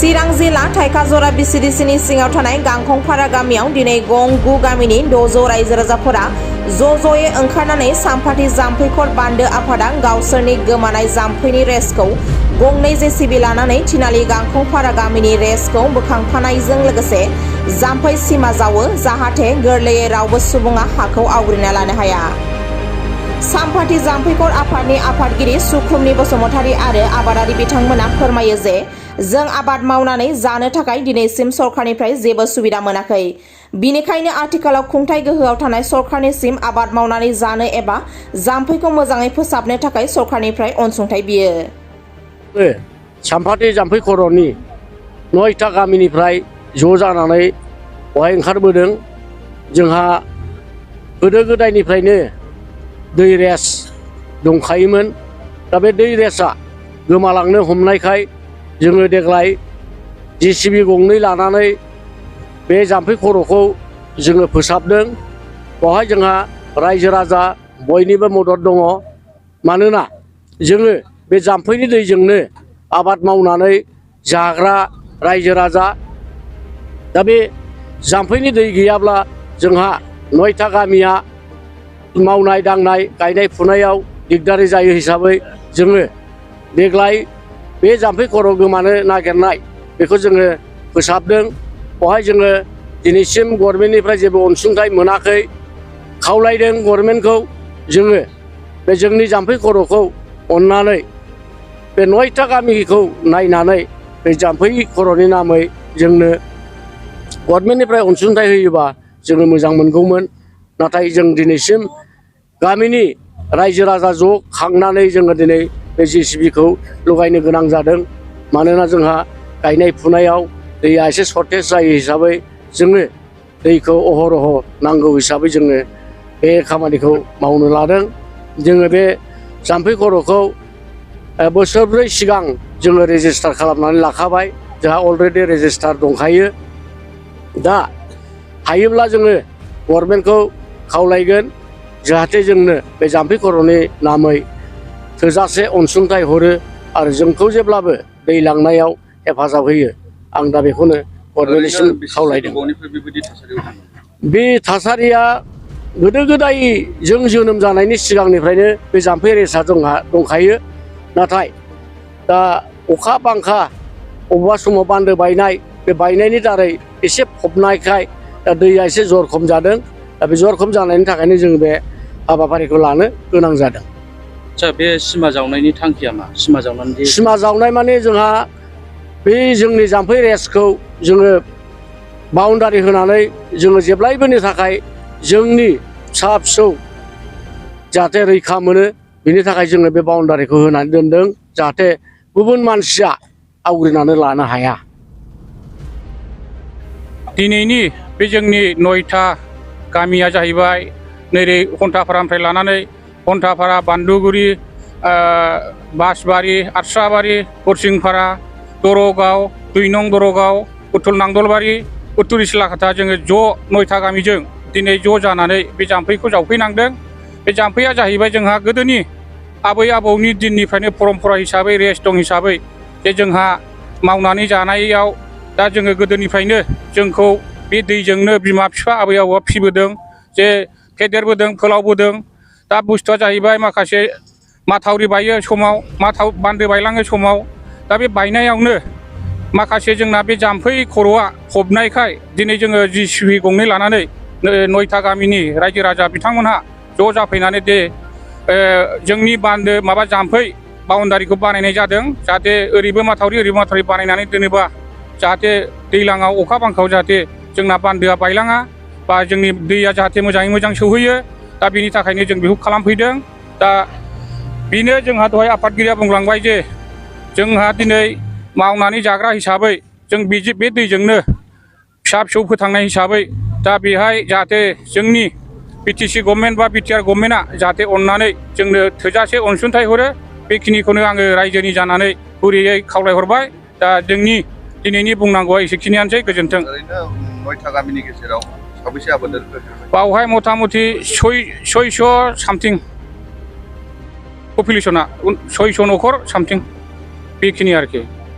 चिरां जिल्ला थाइखाजरा बिसिडिसिनि सिङाव थानाय गांखंपारा गामियाव दिनै गं 9 गामिनि 600 रायजो राजाफोरा ज'ज'यै ओंखारनानै सामफाथि जाम्फैखर बान्दो आफादा गावसोरनि गोमानाय जाम्फैनि रेसखौ गंनै जेसिबि लानानै थिनालि गांखंपारा गामिनि रेसखौ बोखांफानायजों लोगोसे जाम्फै सिमा जावो जाहाथे गोरलैयै रावबो सुबुङा हाखौ आवग्रिना लानो हाया। सामफाथि जाम्फैखर आफादनि आफादगिरि सुखुमनि बसुमतारी आरो आबादारि बिथांमोना फोरमायो जे जों आबाद मावनानै जानो थाखाय दिनैसिम सरकारनिफ्राय जेबो सुबिदा मोनाखै। बिनिखायनो आथिखालाव खुंथाय गोहोआव थानाय सरकारनिसिम आबाद मावनानै जानो एबा जाम्फैखौ मोजाङै फोसाबनो थाखाय सरकारनिफ्राय अनसुंथाइ बियो। सामफाथि जाम्फै खर'नि 9टा गामिनिफ्राय ज' जानानै बहाय ओंखारबोदों। जोंहा गोदो गोदायनिफ्रायनो दै रेस दंखायोमोन। दा बे दै रेसआ गोमालांनो हमनायखाय जोङो देग्लाय जेसिबि गंनै लानानै बे जाम्फै खर'खौ जोङो फोसाबदों। बेवहाय जोंहा रायजो राजा बयनिबो मदद दङ। मानोना जोङो बे जाम्फैनि दैजोंनो आबाद मावनानै जाग्रा रायजो राजा। दा बे जाम्फैनि दै गैयाब्ला जोंहा 9टा गामिया मावनाय दांनाय गायनाय फुनायाव दिगदारि जायो हिसाबै जोङो देग्लाय बे जाम्फै खर' गोमानो नागिरनाय बेखौ जोङो फोसाबदों। बेवहाय जोङो दिनैसिम गभर्नमेन्टनिफ्राय जेबो अनसुंथाइ मोनाखै। खावलायदों गभर्नमेन्टखौ जोङो बे जोंनि जाम्फै खर'खौ अननानै बे 9टा गामिखौ नायनानै बे जाम्फै खर'नि नामै जोंनो गभर्नमेन्टनिफ्राय अनसुंथाइ होयोबा जोङो मोजां मोनगौमोन। नाथाय जों दिनैसिम गामिनि रायजो राजा ज' खांनानै जोङो दिनै बे जेसिबिखौ लगायनो गोनां जादों। मानोना जोंहा गायनाय फुनायाव दैया एसे सर्टेज जायो हिसाबै जोङो दैखौ अहरह नांगौ हिसाबै जोङो बे खामानिखौ मावनो लादों। जोङो बे जाम्फै खर'खौ बोसोरब्रै सिगां जोङो रेजिस्टार खालामनानै लाखाबाय। जोंहा अलरेडि रेजिस्टार दंखायो। दा हायोब्ला जोङो गभर्नमेन्टखौ खावलायगोन जाहाथे जोंनो बे जाम्फै खर'नि नामै थोजासे अनसुंथाइ हरो आरो जोंखौ जेब्लाबो दै लांनायाव हेफाजाब होयो। आं दा बेखौनो गभर्नमेन्टनिसिम खावलायदों। बे थासारिया गोदो गोदाय जों जोनोम जानायनि सिगांनिफ्रायनो बे जाम्फै रेसआ जोंहा दंखायो। नाथाय दा अखा बांखा अबेबा समाव बान्दो बायनाय बे बायनायनि दारै एसे फबनायखाय दा दैया एसे जर खम जादों। दा बे जर खम जानायनि थाखायनो जों बे हाबाफारिखौ लानो गोनां जादों। आच्छा, बे सिमा जावनायनि थांखिया मा? सिमा जावनाय माने जोंहा बे जोंनि जाम्फै रेसखौ जोङो बाउन्डारि होनानै जोङो जेब्लायबोनि थाखाय जोंनि फिसा फिसौ जाहाथे रैखा मोनो बिनि थाखाय जोङो बे बाउन्डारिखौ होनानै दोनदों जाहाथे गुबुन मानसिया आवग्रिनानै लानो हाया। दिनैनि बे जोंनि 9टा गामिया जाहैबाय नैरै खन्थाफारानिफ्राय लानानै खन्थाफारा, बान्दुगुरि, बासबारि, आरसाबारि, हरसिंफारा, दरगाव, 2 नं दरगाव, उथुल नांदलबारि, उत्तुर इस्लाखाथा जोङो ज' 9टा गामिजों दिनै ज' जानानै बे जाम्फैखौ जावफैनांदों। बे जाम्फैया जाहैबाय जोंहा गोदोनि आबै आबौनि दिननिफ्रायनो परम्परा हिसाबै रेस दं हिसाबै जे जोंहा मावनानै जानायाव दा जोङो गोदोनिफ्रायनो जोंखौ बे दैजोंनो बिमा बिफा आबै आबौआ फिबोदों, जे फेदेरबोदों, फोलावबोदों। दा बुस्थुआ जाहैबाय माखासे माथावरि बायो समाव, बान्दो बायलाङो समाव। दा बे बायनायावनो माखासे जोंना बे जाम्फै खर'आ फबनायखाय दिनै जोङो जेसिबि गंनै लानानै 9टा गामिनि रायजो राजा बिथांमोनहा ज' जाफैनानै जोंनि बान्दो जाम्फै बाउन्डारिखौ बानायनाय जादों। जाहाथे ओरैबो माथावरि बानायनानै दोनोबा जाहाथे दैज्लाङाव अखा बांखायाव जाहाथे जोंना बान्दोआ बायलाङा बा जोंनि दैया जाहाथे मोजाङै मोजां सौहैयो। दा बेनि थाखायनो जों बेखौ खालामफैदों। दा बेनो जोंहा दहाय आफादगिरिया बुंलांबाय जे जोंहा दिनै मावनानै जाग्रा हिसाबै जों बे दैजोंनो फिसा फिसौ फोथांनाय हिसाबै दा बेहाय जाहाथे जोंनि BTC गभर्नमेन्ट बा BTR गभर्नमेन्टआ जाहाथे अननानै जोंनो थोजासे अनसुंथाइ हरो बेखिनिखौनो आङो रायजोनि जानानै गुरैयै खावलायहरबाय। दा जोंनि दिनैनि बुंनांगौआ एसेखिनियानोसै। गोजोन्थों। ओरैनो 9टा गामिनि गेजेराव साबैसे आबादारिफोर? बावहाय मथा मथि 600 सामथिं पपुलेसना 600 न'खर सामथिं बेखिनि आरोखि।